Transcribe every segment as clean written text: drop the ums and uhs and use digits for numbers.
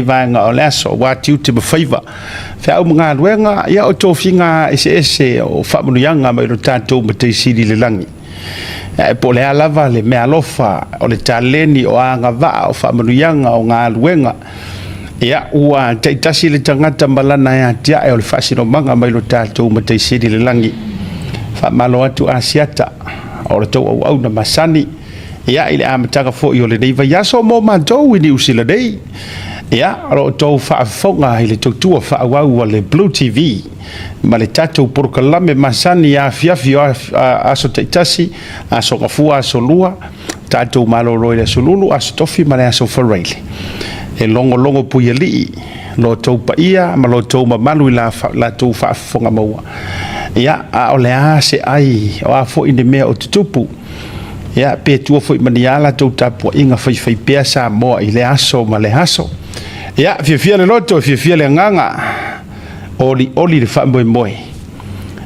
Vaega o le aso, aua tiute ma faiva, feau ma galuega, ia o tofiga eseese o faamanuiaga mai lo tatou Matai Sili i le lagi. Ae po o le a lava le meaalofa, o le taleni, o agavaa o faamanuiaga, o galuega, ia ua taitasi le tagata ma lana e atiae o le faasinomaga mai lo tatou Matai Sili i le lagi. Faamalo atu Asiata o le tou auauna masani, ia i le amataga foi o lenei vaiaso mo matou i Niu Sila nei. Ia, o lo outou faafofoga i le tautua faaauau a le Blue TV ma le tatou polokalame masani afiafi o aso taitasi, aso Gafua, aso Lua, tatou malolo i le aso Lulu, aso Tofi ma le aso Faraile. E logologo puialii lo outou paia ma lo outou mamalu i la latou faafofoga maua. Ia, a o le a se ai, o a foi ni mea o tutupu, Ia, pe tua foi ma ni a latou tapuaiga faifaipea Samoa i lea aso ma lea aso. Ia, fiafia le loto, fiafia le agaga, olioli le faamoemoe.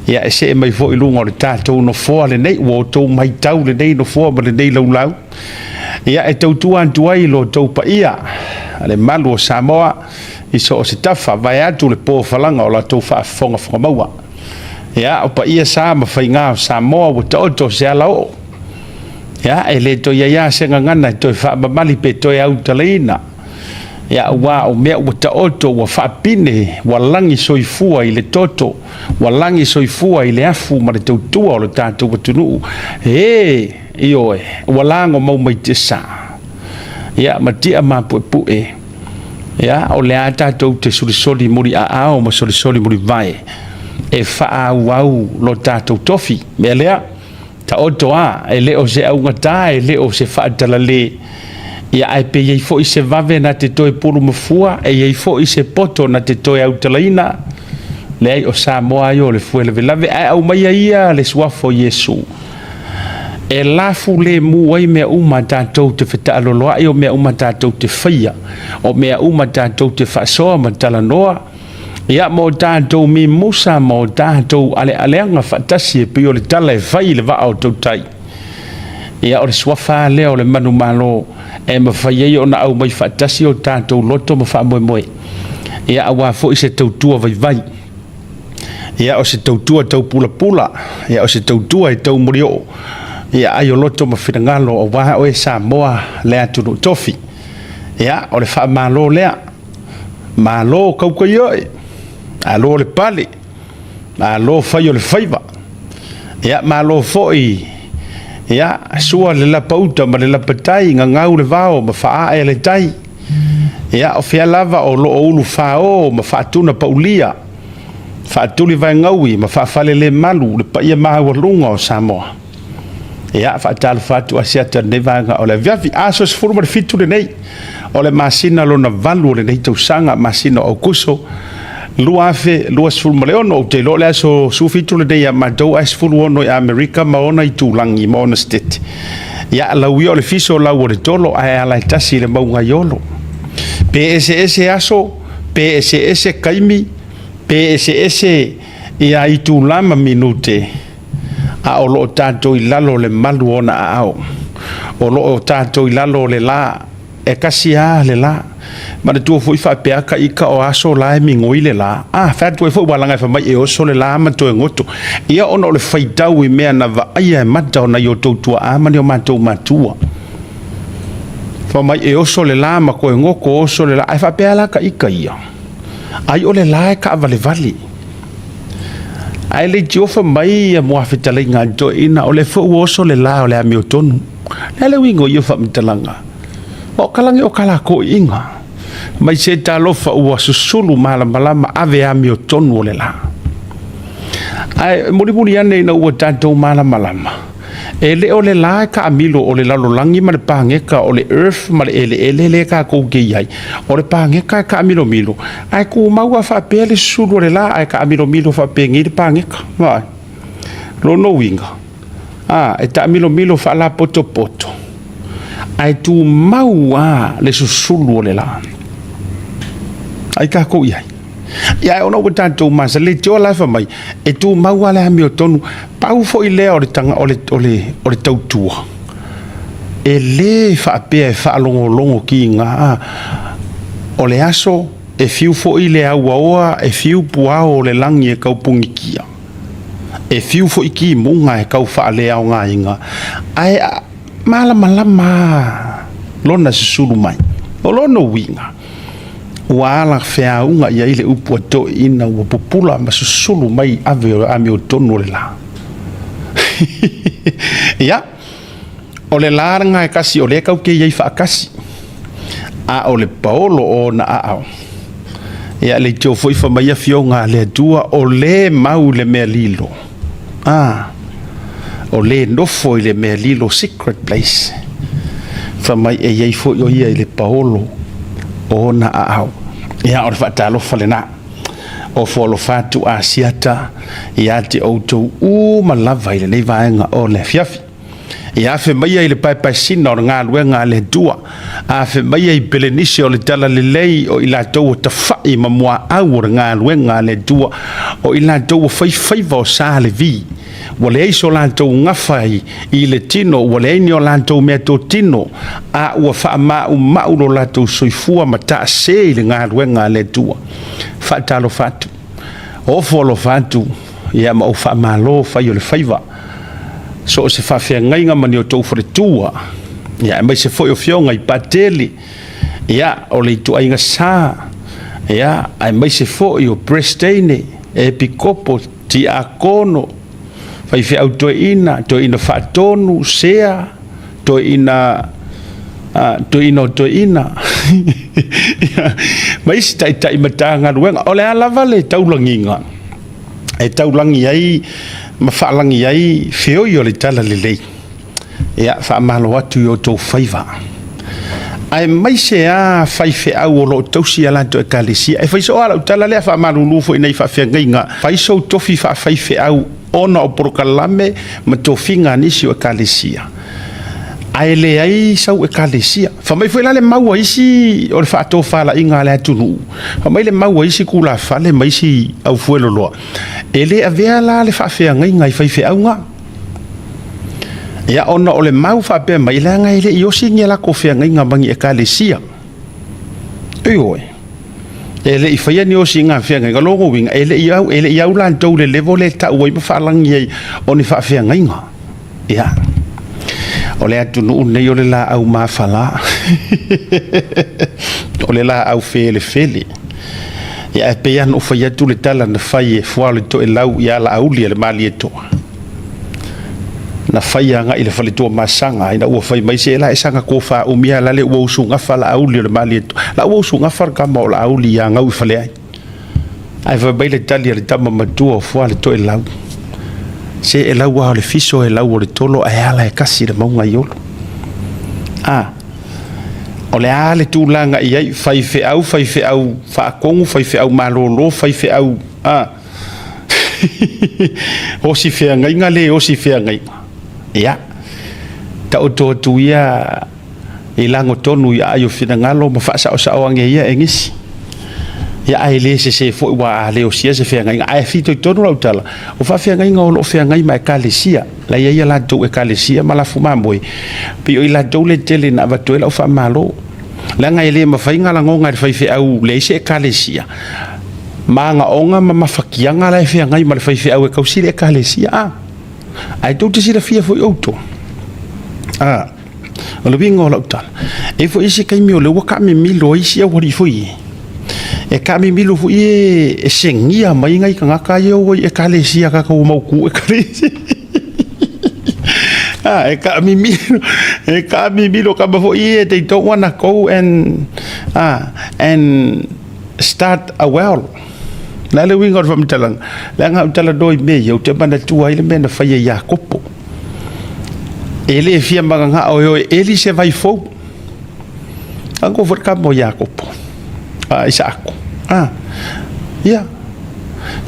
Ia, e see mai foi i luga o le tatou nofoa lenei, ua outou matau lenei nofoa ma lenei laulau. Ia, e tautua atu ai lo outou paia, le malu o Samoa i so o se tafa, vaeatu le po falaga o latou faafofoga maua. Ia, o paia sa ma faiga o Samoa ua taoto se alaoo. Ia, e le toe i ai lava se gagana e toe faamamali pe toe autalaina. Ia, aua o mea ua taoto, ua faapine, ua lagi soifua i le toto, ua lagi soifua i le afu ma le tautua o le tatou atunuu. E, ioe, ua lagomau mai tiasa. Ia, ma tia mapuepue. Ia, o le a tatou te solisoli muliaao ma solisoli mulivae e faaauau lo tatou tofi. Mea lea, taoto a, e le o se augata, e le o se faatalale. Ia, ae pe i ai foi se vave na te toe pulumafua, e i ai foi se poto na te toe autalaina. Leai, o Samoa ai o le fue lavelave, ae aumaia ia le suafa o Iesu e lafu lemu ai mea uma tatou te fetaaloloai, o mea uma tatou te faia, o mea uma tatou te faasoa ma talanoa, ia ma o tatou mimusa ma o tatou alealeaga faatasi e pei o le tala e fai i le vaa o tautai. Ia o le suafa lava lea o le manumalo e mafai ai ona aumai faatasi o tatou loto ma faamoemoe, ia aua foi se tautua vaivai. Ia o se tautua tau pulapula, ia o se tautua e tau mulioo, ia ai o loto ma finagalo aua oe Samoa le atunuu tofi. Ia o le faamalo lea, malo kaukaioe, malo le pale, malo fai o le faiva, ia malo foi, ia sua le lapauta ma le lapatai, gagau le vao ma faaae le tai. Ia o fea lava o lo o ulufao ma faatunapaulia, faatulivaegaui ma faafalelemalu le paia maualuga o Samoa. Ia, faatalofa atu Asiata i lenei vaega o le afiafi. Aso 17 lenei o le masina lona valu o lenei tausaga, masina o Aukuso 2026. Ou te iloa o le aso 17 lenei ia matou, ae 16 i Amerika ma ona itulagi ma ona setete. Ia, lau ia o le fiso, lau o le tolo, ae ala e tasi i le mauga i Olo. Pe eseese aso, pe eseese kaimi, pe eseese ia itula ma minute, a o lo o tatou i lalo o le malu o ona aao. O lo o tatou i lalo o le la, e kasi lava le la. Manatua foi faapea ka ika o aso la e migoi le la. A, fai atu ai foi ua laga e fai mai e oso le la ma toe goto. Ia ona o le faitau i mea na vaaia e mata o nai o outou tuaa ma ni o matou matua. Fai mai e oso le la ma koe goto, oso le la. Ae faapea la ka ika ia, ai o le la e kaavalevale. Ae leitiofa mai ia muafetalaiga a le toeaina, o lea foi ua oso le la o le amiotonu. Le a le uiga o ia faamatalaga? O kalagi o kalakoiiga. Mai se talofa ua susulu malamalama ave amiotonu o le la. Ae mulimuli ane ina ua tatou malamalama, e le o le la e taamilo o le lalolagi ma le pageta o le earth ma le eleele lea tatou te i ai. O le pageta e taamilomilo, ae tumau lava faapea le susulu o le la ae taamilomilo faapenei le pageta. Vaai. Lona uiga, a, e taamilomilo faalapotopoto, ae tumau lava le susulu o le la. Ai tatou i ai. Ia ae ona ua tatou masani, leitioa la e fai mai, e tumau lava le amiotonu. Pau foi lea o le, taga, o le, o le, o le tautua, e lē faapea e faalogologo kiga, a, O le aso e fiu foi le auaoa e fiu puao o le lagi e kau pugikia, e fiu foi timuga e kau faaleaogaina, ae malamalama lava lona susulu mai. O lona uiga, ua alafeauga i ai le upu a toeaiina ua pupula ma susulu mai ave o le amiotonu o le la. Ia, o le la lena e tasi o lea tatou te i ai faatasi, a o le paolo o ona aao. Ia, leitio foi fai mai afioga a le Atua, o le mau i le mea lilo, a, o le nofo i le mea lilo, secret place, fai mai e i ai foi o ia i le paolo o ona aao. Ia, o le faatalofa lena. Ofo alofa atu Asiata ia te outou uma lava i lenei vaega o le afiafi. Ia afe maia i le paepaesina o le galuega a le Atua, afe maia i Pelenise o le Talalelei, o i latou ua tafai ma muaau o le galuega a le Atua, o i latou ua fai faiva o Sa Levi, ua leai so latou gafa i le tino, ua leai ni o latou meatotino, a ua faamaumau lo latou soifua ma taase i le galuega a le Atua. Faatalofa atu, ofo alofa atu, ia ma ou faamalo fai o le faiva, so o se faafeagaiga ma ni outou faletua, ia aemaise foi o afioga i Patele, ia o le ituaiga sa, ia aemaise foi o Peresetene, Epikopo, Tiakono, faifeau toeaina, toeaina faatonu, sea, toeaina, toeaina o toeaina, ma isi taitai Matagaluega. O le a lava le taulagiga e taulagi ai ma faalagi ai feoi o le talalelei, ia faamalo atu i outou faiva, aemaise lava faifeau o lo o tausi a latou ekalesia. E fai soo lava lau tala lea, faamalulu foi nei faafeagaiga, fai sou tofi faafaifeau ona o polokalame ma tofiga a nisi o ekalesia, ae leai sau ekalesia. Fai mai foi la le mau a isi o le faatofalaiga a le atunuu, fai mai le mau a isi tulafale ma isi aufueloloa, e le avea la le faafeagaiga i faifeauga. Ia, ona o le mau faapea mai, leaga e le i osi ni a latou feagaiga ma ni ekalesia. Ioe, e le i faia ni osiga feagaiga, lona uiga, e le i au, e le i au latou i le level lea e tau ai ma faalagi ai o ni faafeagaiga. Ia, o le atunuu lenei o le laau mafala, o le laau felefele. Ia, ae pei lava ona ou fai atu le tala na fai e Fuaoletoelau ia Laauli a le Malietoa, na fai agai i le fale Tuamasaga ina ua fai mai se la e saga tofa umi lava lale ua usugafa Laauli o le Malietoa. La ua usugafa le tama o Laauli ia Gauifaleai. Ae fai mai le tali a le tama matua o Fualetoelau, se e lau lava o le fiso e lau o le tolo ae ala e kasi le mauga i Olo. A, o le a le tulaga i ai, faifeau, faifeau faatonu, faifeau malolo, faifeau, a, osi feagaiga le osi feagaiga. Ia, taoto atu ia i lago tonu i aai o finagalo ma faasaosao ane ia e nisi. Ia, ae le sese foi ua a le osia se feagaiga. Ae fitoitonu lau tala, o faafeagaiga o lo o feagai ma ekalesia, la e i ai a latou ekalesia ma lafu mamoe, pei o i latou le tele na avatu ai lau faamalo. Leaga e le mafai ona lagona e le faifeau leai se ekalesia, magaoga ma mafatiaga la e feagai ma le faifeau e tausi le ekalesia. A, ae tou te silafia foi outou. A, o le uiga o lau tala, e i ai foi isi taimi o lea ua taamimilo ai isi aualii foi ia, e taamimilo foi e e segia mai nai tagata ia ua i ekalesia tatou mautu ekalesia. A, e taamimilo, e taamimilo tama foi ia, they don't wanna go and, and start a well. O le a le uiga o le faamatalaga? Leaga a ou talanoa i mea ia, ou te manatua ai le mea na faia i Iakopo. E le fia mananao e o e eli se vai fou. Ako foi le kama o Iakopo, a Isaako. A, ia,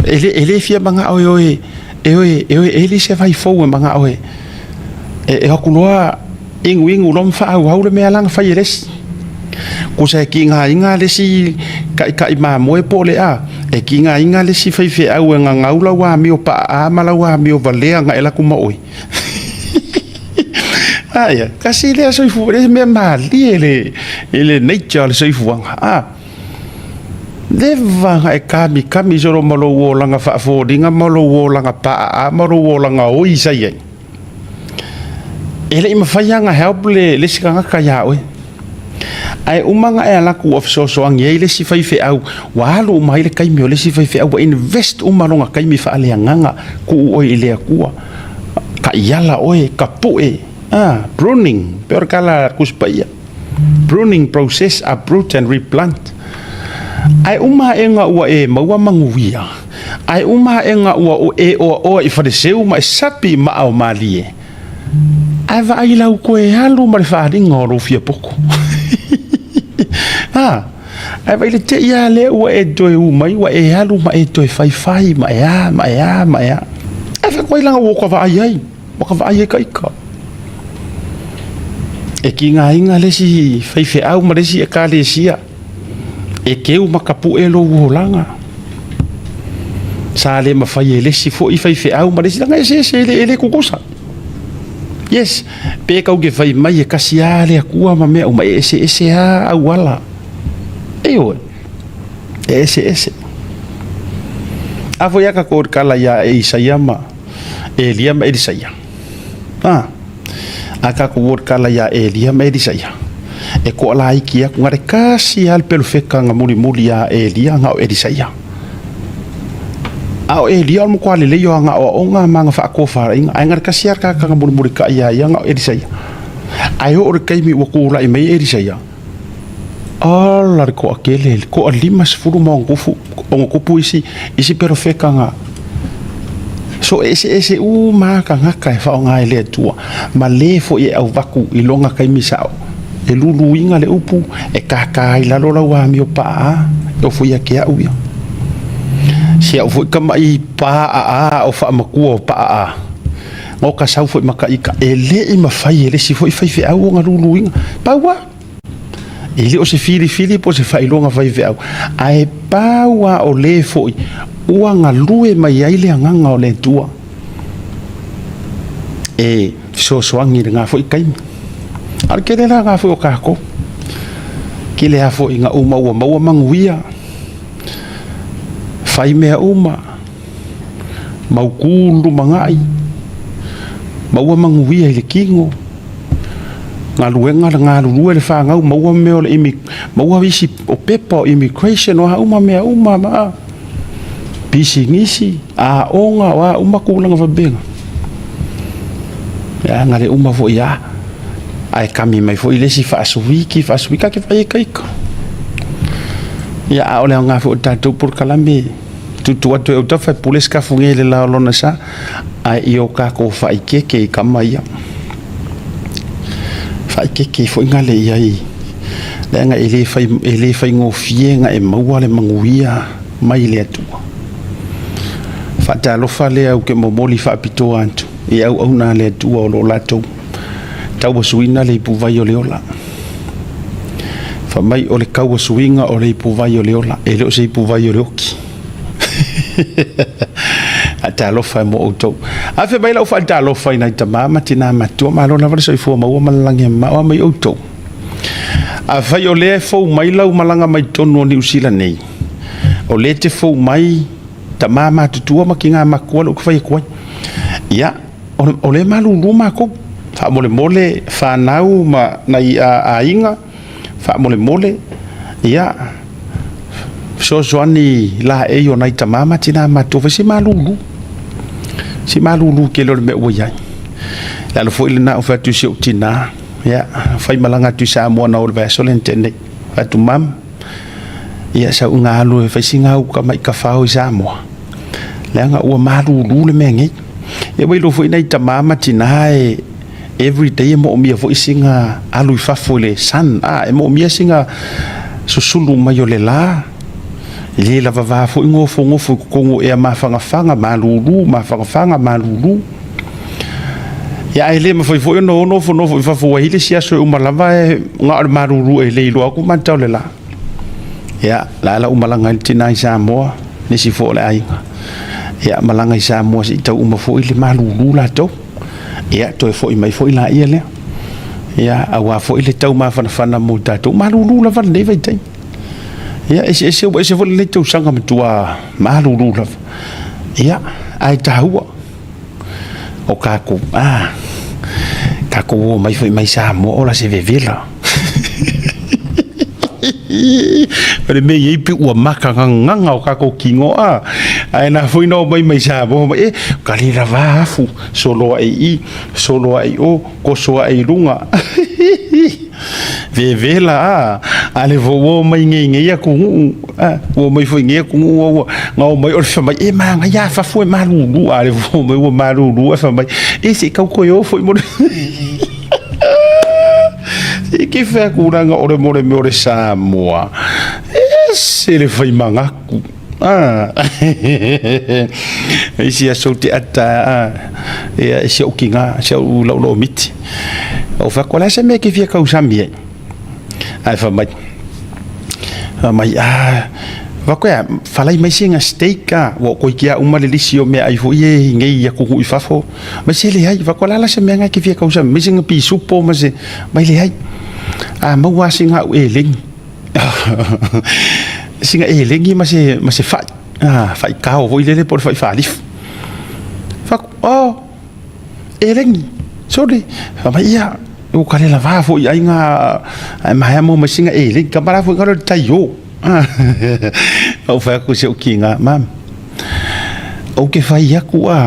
e le fia mananao e o e, e o e, e o e eli se vai fou e mananao e, e, e o atu loa inuinu loa ma faaauau le mea la na fai e le isi. Kusa e kigaina le isi kaʻikaʻi mamoe po o le a, e kigaina le isi faifeau e gagau lau amio paʻaʻā ma lau amio valea na e alu atu ma oe. Aia, kasi lea soifua, le mea malie le, i le nature o le soifuaga. A, Leva na e kamikami solo ma lou olaga faafoliga ma lou olaga paaa ma lou olaga oi sa i ai. E le i mafai lava ona help le isi tagata ia oe. Ae uma ona e alu atu ua fesoasoani ai le isi faifeau, ua alu uma ai le taimi o le isi faifeau, ua invest uma lona taimi faaleagaga, tuu oe i le Atua, taiala oe, tapue, pruning, pei o le tala a le Tusi Paia, pruning process, uproot and replant. Ae uma aega ua e maua manuia, ae uma aega ua e oaoa i faleseu ma e sapi i maa o malie, Ae vaai lau toe alu ma le faaaliga o lou fia poto. Ha, ae vaai le tei lava lea ua e toe u mai, ua e alu ma e toe faifai ma e a, ma e a, ma e a. Ae fai atu ai leaga ua ta vaai ai, ua ta vaai ai ta ita. E tigaina le isi faifeau ma le isi ekalesia. E keu ma tapue lou olaga. Sa le mafai e le isi foi faifeau ma le isi, leaga e eseese, e le tutusa. Yes, pe tau te fai mai e kasi lava le Atua ma mea uma, e eseese lava auala. Ioe, e eseese. A foi a tatou tala ia Isaia ma Elia ma Elisaia. Ah. A tatou word kala iā Elia ma Elisaia, e toalaiki atu, na o le tasi lava le pelofeta na mulimuli iā Elia, na o Elisaia. A o Elia o le matua lelei o ana aoaoga ma ana faatofalaiga, ae na o le tasi lava le tagata na mulimulitai iā ia, na o Elisaia. Ae oo i le taimi ua tulai mai Elisaia, Ala le toatele, le toa 50 ma ona tufu, ona tupu isi, isi perofeta na so eseese uma lava tagata e faaaoga e le Atua, ma le foi e avatu i lona taimi sao, e luluina le upu, e kākā ai lalo lau amio paaa, e ofo ia te au ia. Si au foi tama'i paaa o faamatua o paaa, na o ta sau foi ma ta ita, e le i mafai e le isi foi faifeau ona luluina. Pau lava. E le o se filifili po o se faailoga faifeau, ae pau lava o le foi ua galue mai ai le agaga o le Atua e fesoasoani i lena foi taimi. A o le tele la lena foi o tatou, tele lava foi ina uma ua maua manuia, fai mea uma, mautu le lumanai, maua manuia i le tino, galuega le galulue le fanau, maua mea o le imi, maua isi o pepa o immigration, o a uma mea uma ma pisinisi, aoga, o a uma tulaga faapena. Ia na le uma foi a, ae kami mai foi le isi faasuiki, faasuiki, ka te whai e kaika. Ia a o le aoga foi o tatou polokalame, tutu atu e autafa e pule sikafu nei le la o lona sa, ae i o kākou whaikeke i kama ia. Whaikeke foi ngā le iai, leaga e le whai, e le whaingofie ngā e maua le manuia mai le Atua. Faatalofa lea ou te momoli faapitoa atu i auauna a le Atua o lo o latou tauasuina le ipuvai o le ola. Fai mai o le tauasuina o le ipuvai o le ola, e le o se ipuvai o le oki. Faatalofa mo outou. Afe mai lau faatalofa i nai tama ma tina matua, malo lava le soifua maua ma le lagi e mamao a mai outou. Afai o lea e fou mai lau malaga mai totonu o Niu Sila nei, o lea e te fou mai tama matutua ma tina matua lea ou te fai atu ai. Ia, o lea e malulu matou, faamolemole fanau ma nai aiga, faamolemole, ia, fesoasoani laei o nai tama ma tina matua, fai si malulu, si malulu tele o le mea ua i ai. Le ala foi lena ou fai atu i si ou tina, ia, fai malaga atu i Samoa na o le vaiaso lea na tea nei, fai atu, Mum, ia sau ina alu e fai sina au tama'i tafao i Samoa, leaga ua malulu le mea nei. Ia ua iloa foi nai tama ma tina e everyday e moomia foi sina alu i fafo i le sun, a e moomia sina susulu mai o le la, e le lavava foi nofonofo i totonu o ea mafanafana malulu, mafanafana malulu. Ia ae le mafai foi ona o nofonofo i fafo ua i ai le isi aso e uma lava e na o le malulu e le iloa atu mata o le la. Ia, la la ua malaga ai le tina i Samoa, nisi foi o le aiga. Ia, malaga i Samoa se i tau uma foi le malulu latou. Ia, toe foi mai foi laia lea. Ia, aua foi le tau mafanafana mo tatou. Malulu lava lenei vaitaimi. Ia, eseese ua ese foi lenei tausaga matua malulu lava. Ia, ae taua o kakou, a, kakou o mai foi mai Samoa ola se vevela. O le mea i ai pe ua maka gagaga o kakou kino, a, ae na foi na o mai mai Samoa mai, e, ka le lava afu, solo ae i i, solo ae i o, koso ae i luga. Vevela a, a le vo ua omai nei nei atunuu, a, ua omai foi nei atunuu ua ua na omai o le fai mai, e manaia a fafo e malulu, a le vo omai ua malulu ae fai mai, e se i tau toe o foi mo le Se i ke fai atu leaga o le mo le mea o le Samoa, e ese le fai manatu. Ah. Isi aso ou te ata ah, ia, i si ou kinga, si ou laulao miti. Ou fai atu, o le a se mea e te fia tausami ai? Ae fai mai, fai mai, ah, fai atu, ea, falai mai sina steak ah, ua ou toeitiiti lava uma le lisi o meaai foi ia i nei atunuu i fafo. Mai se leai, fai atu, o le a la se mea lena e te fia tausami mai sina pisupo ma se, mai leai. A maua lava sina au eleni. Sina elegi ma se ma se fa'i, a fa'i kao foi lele po o le fa'i faalifu. Fai atu, oh, elegi, sole, fai mai, ia, ua ka le lavā foi i aiga ae maea maua mai sina elegi, kama la foi ngalo le tai o. Ou fai atu i si ou kiga, mum, ou te fai atu a,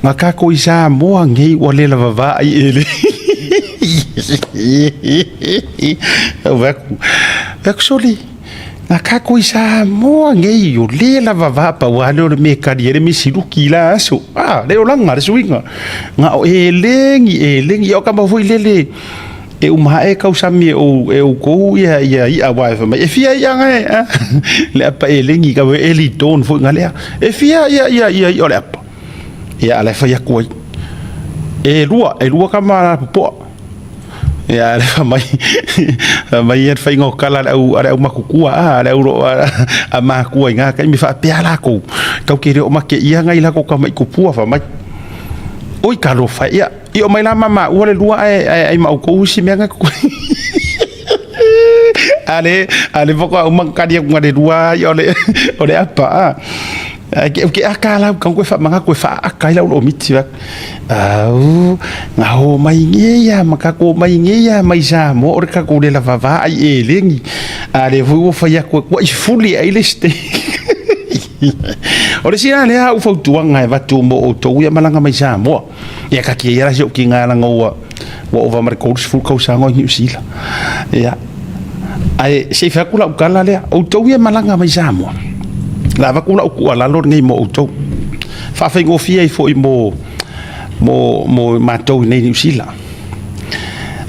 nga kakou i Samoa nei ua le lava va ai elegi. Ou fai atu, fai atu, sole, nga kakou i Samoa nei ua le lava va pau lava lea o le mea e kali ai le misi luki i la aso. A, le olaga, le suiga. Na o elegi, elegi, ia o kama foi lele e uma ae kausami e ou e outou ia ia i'a aua e fai mai e fia i'a gae a le apa elegi ka we eli don foi nga lea e fia ia ia ia i'a o le apa ia ala e fai atu ai e lua e lua kama la popoa ia ale fai mai fai mai ia le faiga o kala a le au a le aumakutua a a le au lo a makua i ngā taimi faapea lakou tau te le o make ia ngai lako tama'i tupua fai mai oi talofa e ia I o mai la ma maua le lua ae ae ai ma outou isi mea nga Ale ale faatoa uma kali atu le lua ia o le o le apa a. Ai ke ke aka la ka koe whaamanga koe whaaka ai lau lo miti va. Au nga ho mai nge ia ma ka ko mai nge ia mai sa mo o ka ko le la vava ai e lengi. Ale fu wo fa ia koe kua i fuli ai le ste. O le isi la lea au fautuaga e avatu mo outou ia malaga mai Samoa. Ia ka kia ia la si ou ki ngā langa ua ua ova ma le 30 kausaga o i Niu Sila. Ia ae se i fai atu lau tala lea, outou ia e malaga mai Samoa, la avatu lau tuualalo lenei mo outou, faafaigofie ai foi mo mo mo matou i nei Niu Sila.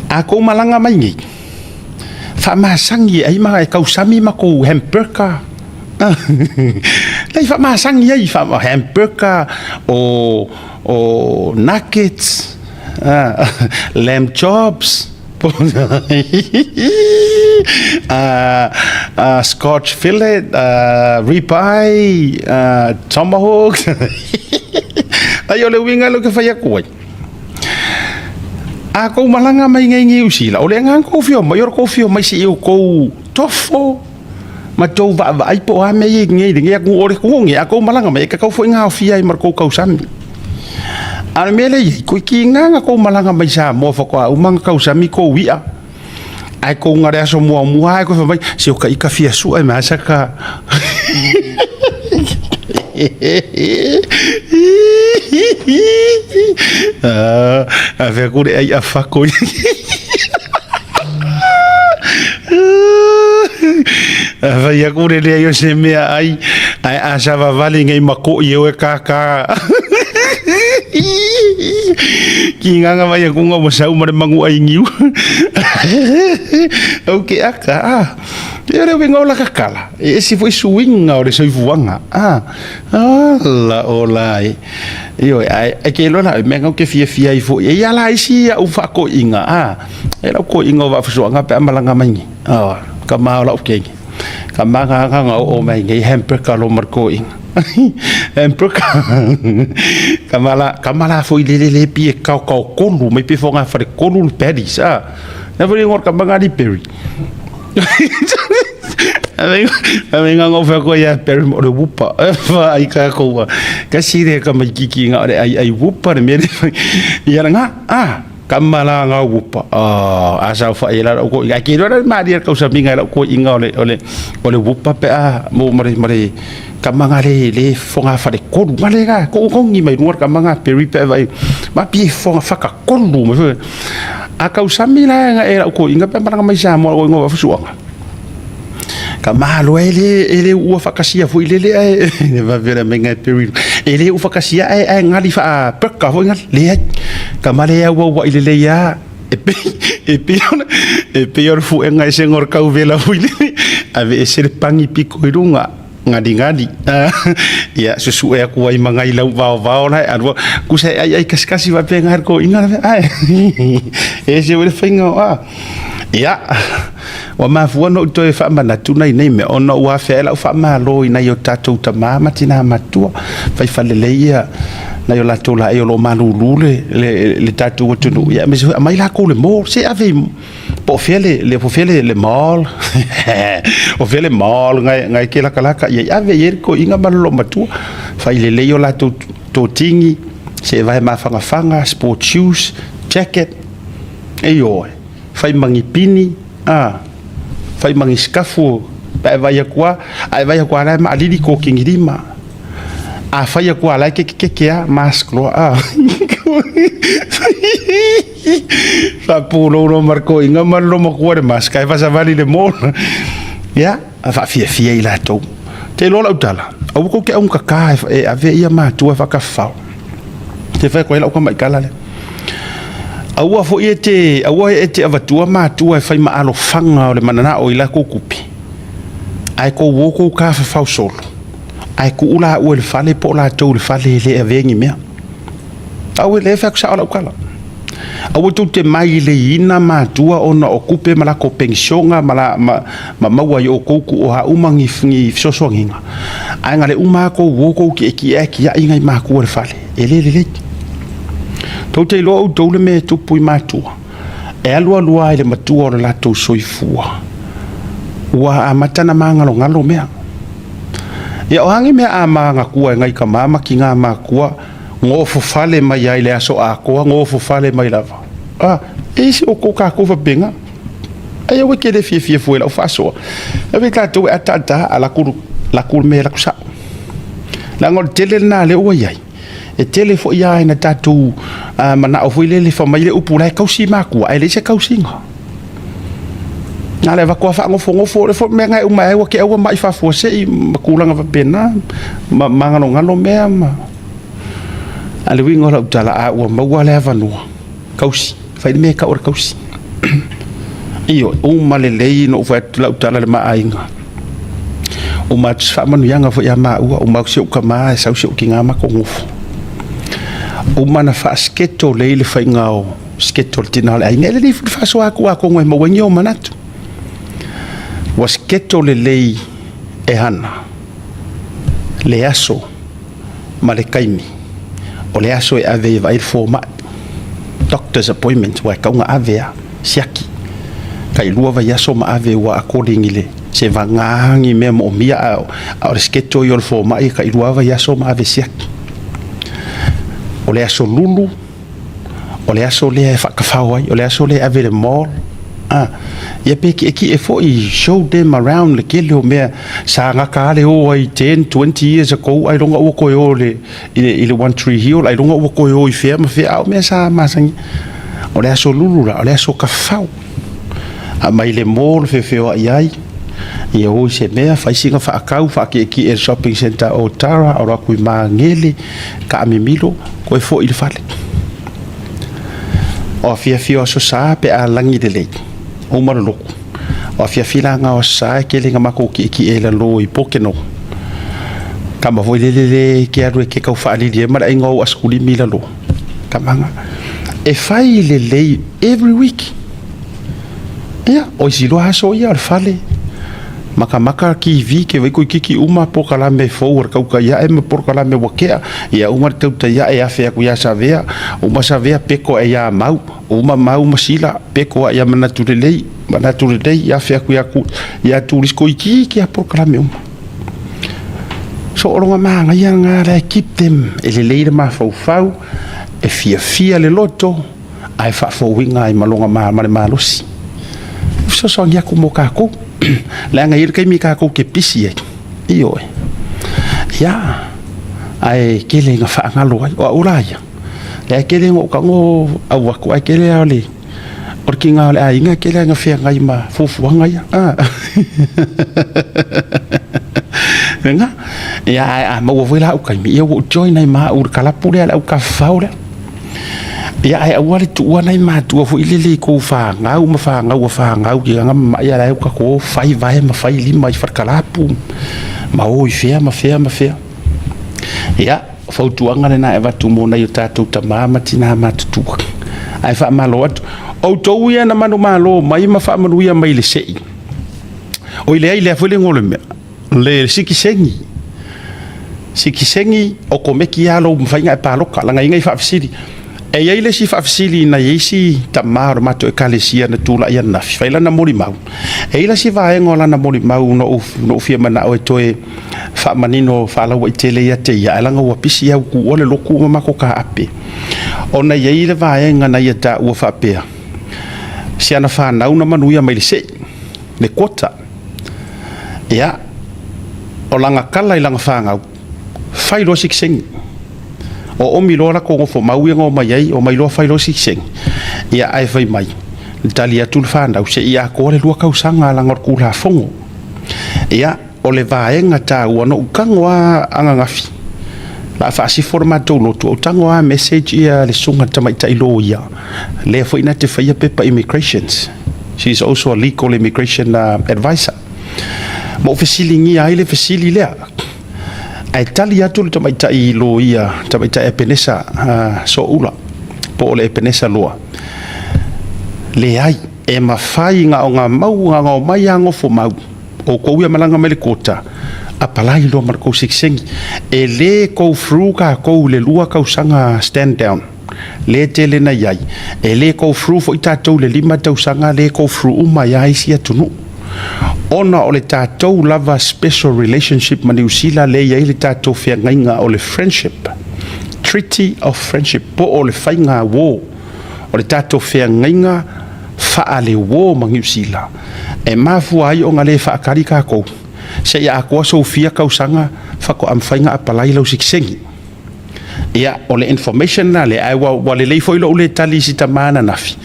A tou malaga mai nei, faamasani ai ma e tausami matou hamburger Lei faamasani ai hamburger o o nuggets lamb chops scotch fillet rib eye tomahawk Ai o le uiga lea ou te fai atu ai A kou malaga mai nei i Niu Sila, o le agaga tou fia omai, o le tou fia omai se i outou tofo ma tou vaavaai po o a mea ia i nei lenei atunuu. O le atunuu lenei, a tou malaga mai, e tatau foi ona aofia ai ma le tou tausami. A o le mea lea e i ai, toeitiiti na tou malaga mai Samoa faatoa uma ona tausami tou i'a, ae tou na le aso muamua lava toe fai mai, se o ta ita fia sue ma sa ka Ave aku le ai afako Fai aku le leai o se mea ai, ae a savavali nei ma koʻi e oe kākā. Ki nganga mai aku ngā masau ma le mangu ai niu. Au ke aka, ah. E ore uiga o la kakala. E ese foi suiga o le soifuaga. Ah, ala ola e. Ioe, ae e ke iloa la, mea na ou te fiafia ai foi. E ia la isi au faakoiga, ah. E lau koiga o vaafusuaga pe a malaga mai nei. Ah, ka ma o lau keiki. Ka ma nga oo mai nei hamburger lo ma le koiga. Hamburger. Ka ma la, ka ma la foi le le le pi e kao kao kolu mai pe fonga fale kolu le patties. Ah. Na foi ngor ka manga ni berry. Ave nga ngo fa ko ya per o le wupa. Fa ai ka ko wa. Ka si le ka mai kiki nga o le ai ai wupa le me. Ia nga ah ka mala nga wupa. Ah a sa fa ila ko ai ke ro ma dia ka sa minga la ko inga o le o le o le wupa pe a mo mare mare ka manga le le fonga fa le kolu ma le ga ko ko ngi mai ruar ka manga peri pe vai ma pi fonga fa ka kolu ma a kau sami la nga e la ko inga pe maranga mai sa mo ko inga fa Ka mahalo e le e le ua whakasia foi lele ae le vavera me ngai peri e le u whakasia ae ae ngali wha perka foi ngali le ai ka male au au i lele ia e pe e pe ona e pe ona fu e ngai se ngor kau vela foi lele ave e se le pangi piko i runga ngadi ngadi ia susu e aku ai mangai lau vao vao lai alua kusa ai ai kasi kasi wa pe ngai ko inga ai e se wele whainga a ia ua mafua ona ou toe faamanatu nai nei mea ona ua afea ai lau faamalo i nai o tatou tamā ma tinā matua faifalelei ia nai o latou laei o lo o malūlū le, le, le tatou atunuu ia aemaise foi aumai lakou le mall se ave i po o fea le, le, po o fea le, le mall o fea le mall ngai, ngai ke lakalaka ia i ave i ai le toeaina ma le loomatua fai lelei o latou totigi se vae mafangafaga sport shoes jacket ioe fai magipini a fai magisikafu pe a e vaai atu lava a e vaai atu lava la e maalili kokigilima a fai atu lava la e kekekeke a mask loa a faapulou loa ma le toeaina ma le loomatua le mask ae faasavali i le mall ia faafiafia i latou te iloa lau tala aua tou te augata e ave ia matua e faatafafao te fai atu ai lau tamaitala lea. Aua foi e te, aua e te avatua matua e fai ma alofaga o le mananao i latou tupe, ae tou o tou tafafao solo, ae tuu laua i le fale po o latou i le fale e le avea ni mea. Aua lea e fai atu sao lau tala. Aua tou te maileiina matua ona o tupe ma latou penisiona ma, la, ma, ma maua i outou tuu uma ni, ni fesoasoaniga. Ae na le uma lava tou o tou tietie ae tiai nai matua i le fale, e le lelei. Tou te iloa outou le mea e tupu i matua, e alu alu lava i le matua o le latou soifua, ua amata ona magalogalo mea. Ia o a ni mea a manatua e nai tama ma tina matua, nofofale mai ai i le aso atoa, nofofale mai lava. A, e isi outou tatou faapena. Ai aua e te le fiafia fua i lau faasoa. Ave tatou e ataata a laku laku le mea laku sao. Leaga o le tele lena lea ua i ai. E tele foi lava ina tatou manao foi lele fai mai le upu la e tausi matua ae leai se tausiga. Na o le avatu lava faanofonofo o le foi mea na e uma ai ua te aua mai faafuasei ma tulaga faapena ma magalogalo mea ma a le uiga o lau tala a ua maua le avanoa Kausi, fai le mea e tau o le kausi. Ioe, uma lelei ona ou fai atu lau tala i le ma aiga. Uma atu se faamanuiaga foi ia maua, uma atu si ou tama e sau si ou tina matou nofo. Uma ona faasiketo lelei le faiga o siketo o le tina o le aiga. E lelei foi le faasoa atu atonu e maua ai ni ou manatu. Ua siketo lelei e Hana le aso ma le taimi o le aso e ave ai e vaai le fomai, doctor's appointment, ua e tau na ave a siaki tailua vaiaso ma ave ua according i le se vaga ni mea moomia a o le schedule ia o le fomai e tailua vaiaso ma ave siaki. O le aso lulu O le aso lea e faatafao ai, o le aso lea e ave i le mall. Ah, ia pe kiekie foi, show them around le tele o mea sa gata lava le o ai 10, 20 years ago, ailoga ua toe o i le, i le One Tree Hill, ailoga ua toe o i fea ma fea, a o mea sa masani. O le aso lulu la, o le aso tafafao. Aumai le mall feofeoai ai, ia o i se mea, fai sina faatau, faakiekie i le shopping centre o Tara, alo atu i Magele, taamimilo, Koe foi i le fale. O afiafi o Aso Sa pe a lagi lelei, uma le lotu. O afiafi la na o Aso Sa e tele ina matou kiekie i lalo i Pokeno. Tama foi lele le ke alu e ke tau faalili ai ma le aiga o ou asikulimi i lalo. Tamaga. E fai lelei every week. Ia, o isi loa aso ia o le fale. Makamaka TV ke vai koikiki uma polokalame fou a le tautai ae ma polokalame ua tea, ia uma le tautai ae afe atu ia Savea, uma Savea peko ae ia Mau, uma Mau ma Sila peko ae ia Manatu Lelei, Manatu Lelei afe atu ia ia Turisi koikiki a polokalame uma. So o lona manaia lena la e keep them e lelei le mafaufau, e fiafia le loto, ae faafouina ai ma lona ma le malosi. E fesoasoani atu mo tatou, leaga e i ai le taimi tatou te pisi ai, ioe. Ia, ae tele ina faagalo ai. O au la ia, lea e tele ina ou tago au atu, ae tele lava o le o le tiga o le aiga e tele lava ina feagai ma fuafuaga ia. Lena. Ia, ae a maua foi la au taimi, ia ua ou join ai ma au i le kalapu lea, le au tafafao lea. Ia ae aua le tuua nai matua foi lele i kou fanau ma fanau a fanau i aga mamai a la e uka ko fai vae ma fai lima i fale-kalapu ma o i fea ma fea ma fea. Ia, o fautuaga lena e avatu mo nai o tatou tama ma tina matutua. Ae faamalo atu. Outou ia na manumalo mai ma faamanuia mai i le sei. Oi leai, lea foi le igoa o le mea. Le sikiseni. Sikiseni okomeki lava lou mafai ona e paloka, leaga e i ai nai faafesili. E i ai le isi faafesili na i ai isi tama o le matou ekalesia na tulai ananafi, fai lana molimau. E i ai la si vaega o lana molimau na ou, na ou fia manao e toe faamanino faalauaitele ia te ia, ae leaga ua pisi au tuua le lotu ma matou taape. Ona e i ai le vaega na ia taua faapea, si ana fanau na manuia mai le sei, le quota. Ia, o lana tala i lana fanau, fai loa sikiseni. O omi loa latou nofo mau ia na omai ai, omai loa fai loa sikiseni. Ia, ae fai mai, na tali atu le fanau, se i atoa le 2 tausaga leaga o le Tulafono. Ia, o le vaega taua, na ou tago lava ananafi, o le a faasifo le matou lotu, ou tago lava message ia le susuga i le tamaitai loia, lea foi na te faia pepa immigrations. She is also a legal immigration advisor. Ma ou fesiligia ai le fesili lea. Ae tali atu le tamaitai loia, tamaitai Epenesa Soula, po o le Epenesa Loa. Leai, e mafai na ona mau, na ona omai lava nofo mau. Outou ia malaga mai le quota, apalai loa ma le tou sitiseni. E le go through tatou i le 2 tausaga stand down. Lea tele na i ai. E le go through foi tatou i le 5 tausaga, le go through uma ai lava isi atunuu. Ona o le tatou lava special relationship ma Niu Sila lea e i ai le tatou feagaiga o le friendship, Treaty of Friendship, po o le faiga uo, o le tatou feagaiga faale-uo ma Niu Sila, e mafua ai ona le faatali tatou seia atoa sou fia tausaga faatoa mafai ona apalai lau sitiseni. Ia, o le information lena lea, ae ua, ua lelei foi lou le tali i si tama ananafi,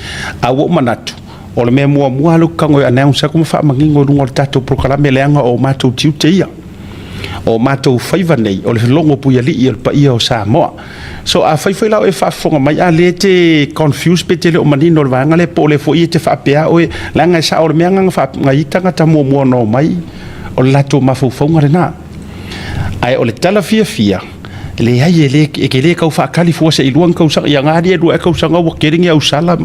a ua ou manatu, o le mea muamua lava lea ou te tago e announce atu ma faamanino i luga o le tatou polokalame, leaga o matou tiute ia. O matou faiva nei, o le logo puialii o le paia o Samoa. So, afai foi la o e faafofoga mai, a lea e te confuse pe te le o manino i le vaega lea, po o lea foi e te faapea oe, leaga e sao o le mea lena na i tagata muamua na omai, o le latou mafaufauga lena. Ae o le tala fiafia, leai e le, e te le tau faatali fua se i 2 ni tausaga, ia na alii e 2 ea tausaga ua tele ni au sala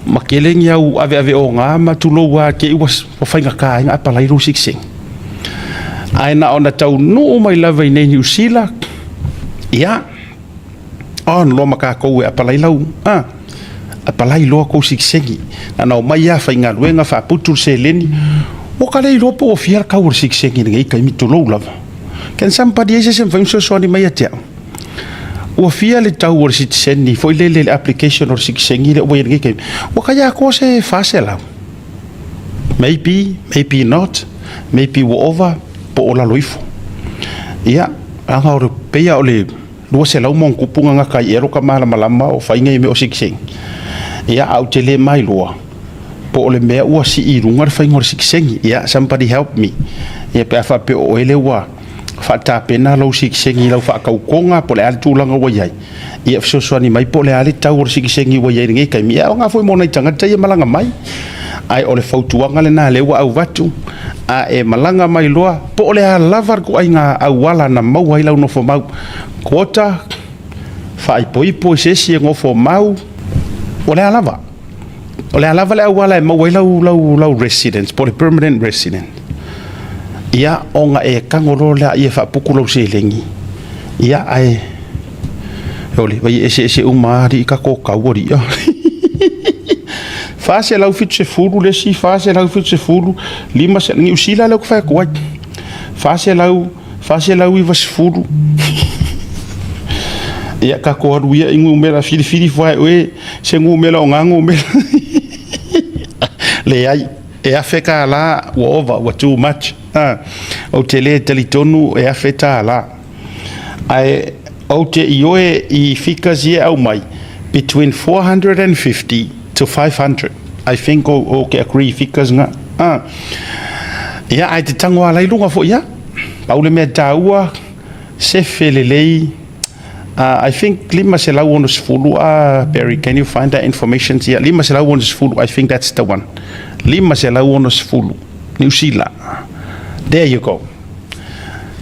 ma tele ni au aveaveoga ma tulou lava te i ua faigata ai ona apalai lou sitiseni. Ae na ona taunuu mai lava i nei Niu Sila, ia, on loa ma tatou e apalai lau, a, apalai loa kou sitiseni. Na ona omai lava faigaluega faaputu le seleni, ua ka le iloa po ua fia le tau o le sitiseni i lenei taimi, tulou lava. Can somebody, e i ai se isi e mafai ona fesoasoani mai ia te au? Ua fia le tau o le sitiseni foi lele le application o le sitiseni lea ua i ai i lenei taimi? Ua kai atoa se 400. Maybe, maybe not, maybe ua ova po o lalo ifo. Ia, leaga o le, pei lava o le 200 ma ona tupu na gata ai ea lota malamalama o fai nei mea o sitiseni. Ia, ae ou te le mailoa po o le mea ua sii i luga le faiga o le sitiseni. Ia, somebody help me. Ia, pe a faapea o oe lea ua faatapena lou sitiseni i lau faatautoga po o le a le tulaga ua i ai, ia fesoasoani mai po o le a le tau o le sitiseni ua i ai i lenei taimi. Ia e aoga foi mo nai tagata ia e malaga mai. Ae o le fautuaga lena lea ua avatu, a e malaga mai loa, po o le a lava le ituaiga auala na maua ai lau nofomau, quota, faaipoipo i se isi e nofomau, o le a lava. O le a lava le auala e maua ai lau, lau, lau residence po o le permanent resident. Ia, ona e tago loa lea ia faaputu lau seleni, ia ae ole vai eseese uma alii tatou tau alii. 470 le isi, 470, 500, Niu Sila lea ou te fai atu ai. 400, 490. Ia tatou alu ia i numera filifili foi oe se numera o ngā numera. Leai, e $1,000 ua ova, ua too much. Ou te le talitonu e $1,000. Ae ou te ioe i figures ia e aumai between 450 to 500. I think ou te agree figures na. Ia, ae te tango ala i luga foi ia. Pau le mea taua, sefe lelei. I think 560, Barry, can you find that information? Yeah, 560, I think that's the one. 560, Niu Sila. There you go.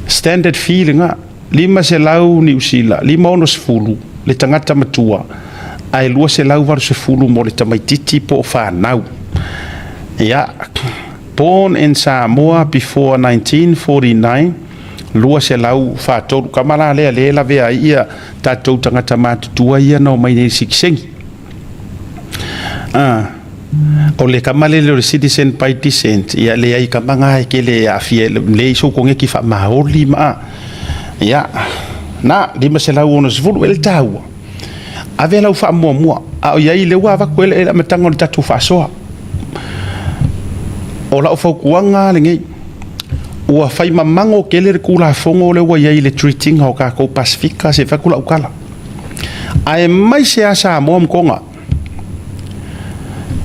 Standard fee lena, 500 Niu Sila, 560 le tagata matua, ae 280 mo le tamaititi po o fanau. Ia, born in Samoa before 1949, 243. Kama la lea le lavea ai ia tatou tagata matutua ia na omai nei sikisengi. O le kama lele o le citizen by descent, ia leai kama ngā e kele e aafia le iso konge ki whaamaoli ma. Ia, na, 560 e le tāua. Ave lau whaamuamua. A o iai le ua avatu ele ele matanga o le tatou faasoa. O lau fautuaga lenei. Ua fai mamago tele le Tulafono lea ua i ai i le treat ina o tatou Pasifika se i fai atu lau tala. Ae mai se a Samoa ma Toga.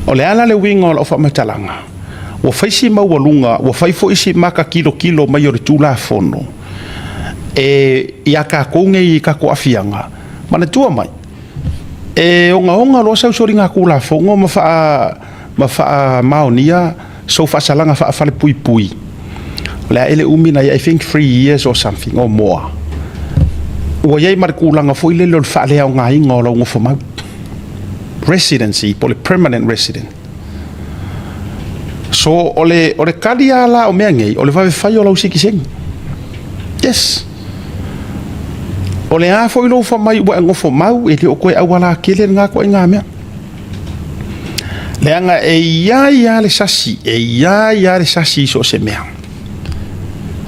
O le ala le uiga o lau faamatalaga, ua fai si maualuga, ua fai foi si maka kilokilo mai o le Tulafono e ia tatou nei i tatou aafiaga. Manatua mai, e ogaoga loa sau soliga Tulafono ma faamaonia sou faasalaga faafalepuipui. O le a ele umi na ia, I think 3 years or something or more. Ua iai ma le tulaga foi lele o le faaleaogaina o lau nofomau. Residency, po o le permanent resident. So, o le kali lava la o mea nei, o le vave fai o lau sitiseni. Yes. O le a foi lou fai mai ua e nofomau, e le o koe auala tele lena koe ngā mea. Leaga e iai lava le sasi, e iai lava le sasi i so o se mea.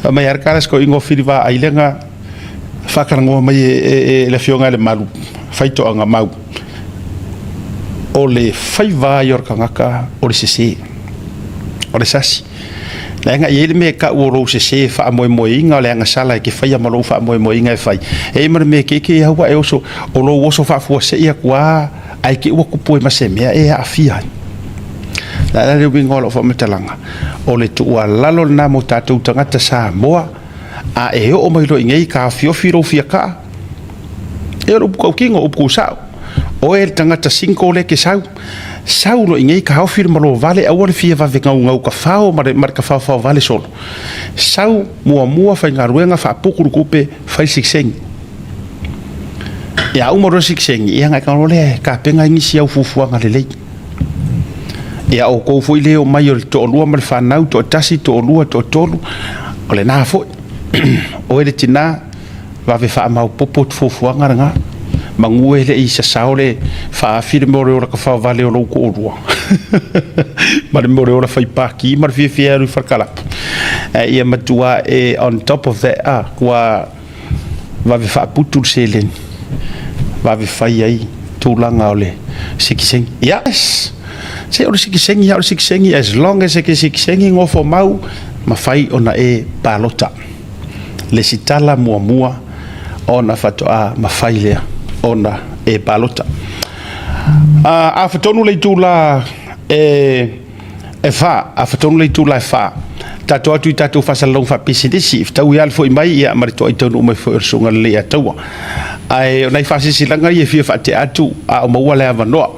Fai mai lava le tala si toeaina o Fili Vaai lega faatalanoa mai e le afioga i le Malu, faitoaga mau. O le faiva ai o le tagata o le sese, o le sasi. Leaga e i ai le mea e tau o lou sese faamoemoeina o le agasala e te faia ma lou faamoemoeina e fai. E i ai ma le mea e keike au e oso, o lou oso faafuasei atu lava, ae te i ua tupu ai ma se mea e aafia ai. O le a la le uiga o lau faamatalaga? O le tuualalo lena mo tatou tagata Samoa, a e oo mai loa i nei taofiofi lou fiakaa, e o le upu tautino, upu tusao. Oe le tagata single lea e te sau, sau loa i nei taofi le malo vale, aua le fia vave gaugau tafao ma le tafaofao vale solo. Sau muamua faigaluega faaputu le tupe, fai sitiseni. Ia uma loa sitiseni, ia ona e tago lea e tapena ai nisi au fuafuaga lelei. Ia outou foi le omai o le toalua ma le fanau, toatasi, toalua, toatolu, o lena foi. Oe le tina, vave faamaopoopo fuafuaga lena. Manu e le i sasao le faaafi le mea o le ola tafaovale o lou toalua. Ma le mea o le ola fai paki ma le fiafia alu i falekalapu. Ia matua e on top of that, ua vave faaputu le seleni. Vave fai ai tulaga o le sitiseni. Yes! Se o le sitiseni, o le sitiseni, as long as e ke sitiseni ngofo mau, mafai ona e palota. Le sitala muamua ona faatoa mafai lea ona e palota. A fatonu le itula e fa, a fatonu le itula e fa. Tatou atu i tatou faasalalauga faapisinisi, fetau ia le foi mai ia ma le toai taunuu mai foi o le susuga lelei ia taua. Ae o nai faasilasilaga ia e fia faatea atu a o maua le avanoa.